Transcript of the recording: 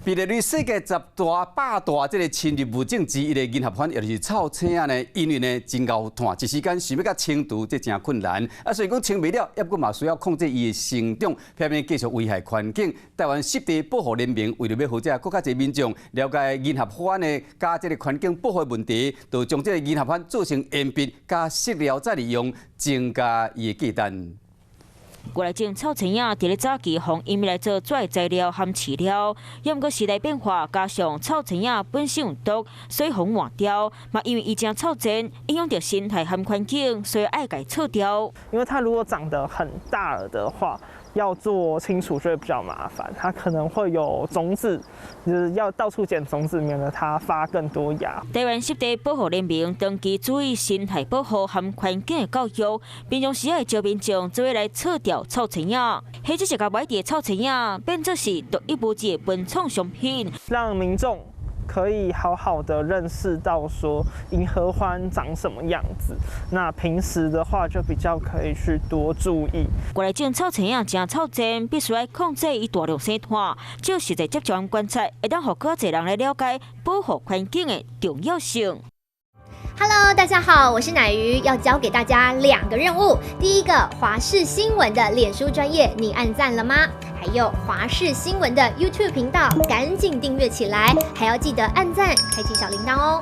被列為世界十大百大這个侵入物種之一的銀合歡，也就是臭青仔呢，因為呢真𠢕炭，一時間想欲共清除，這誠困難。啊，雖然講清袂了，猶閣嘛需要控制伊的成長，避免繼續危害環境。台灣濕地保護聯盟為著欲予這閣較濟民眾了解銀合歡的佮這个環境保護問題，就將這个銀合歡做成鉛筆佮塑料再利用，增加伊的價值。原來種臭青仔，佇咧早期予𪜶來做紙材料和飼料，猶毋過時代變化，加上臭青仔本身有毒，所以予換掉。嘛因為伊誠臭賤，影響著生態和環境，所以愛共鋤掉。因為它如果長得很大了的話，要做清除就會比較麻煩，它可能會有種子，就是要到處撿種子，免得它發更多芽。台灣濕地保護聯盟長期注意生態保護和環境的教育，平常時會招民眾做伙來鋤掉臭青仔，彼這是共埋佇的臭青仔變做是獨一無二的文創商品，讓民眾可以好好的認識到說銀合歡長什麼樣子，那平時的話就比較可以去多注意。原來種臭青仔誠臭賤，必須愛控制伊大量生炭，藉實際接觸觀察，會當予閣較濟人來了解保護環境的重要性。 Hello，大家好，我是乃瑜，要交給大家兩個任務。第一個，華視新聞的臉書專頁，你按讚了嗎？還有華視新聞的 YouTube 頻道，趕緊訂閱起來，還要記得按讚，開啟小鈴鐺哦。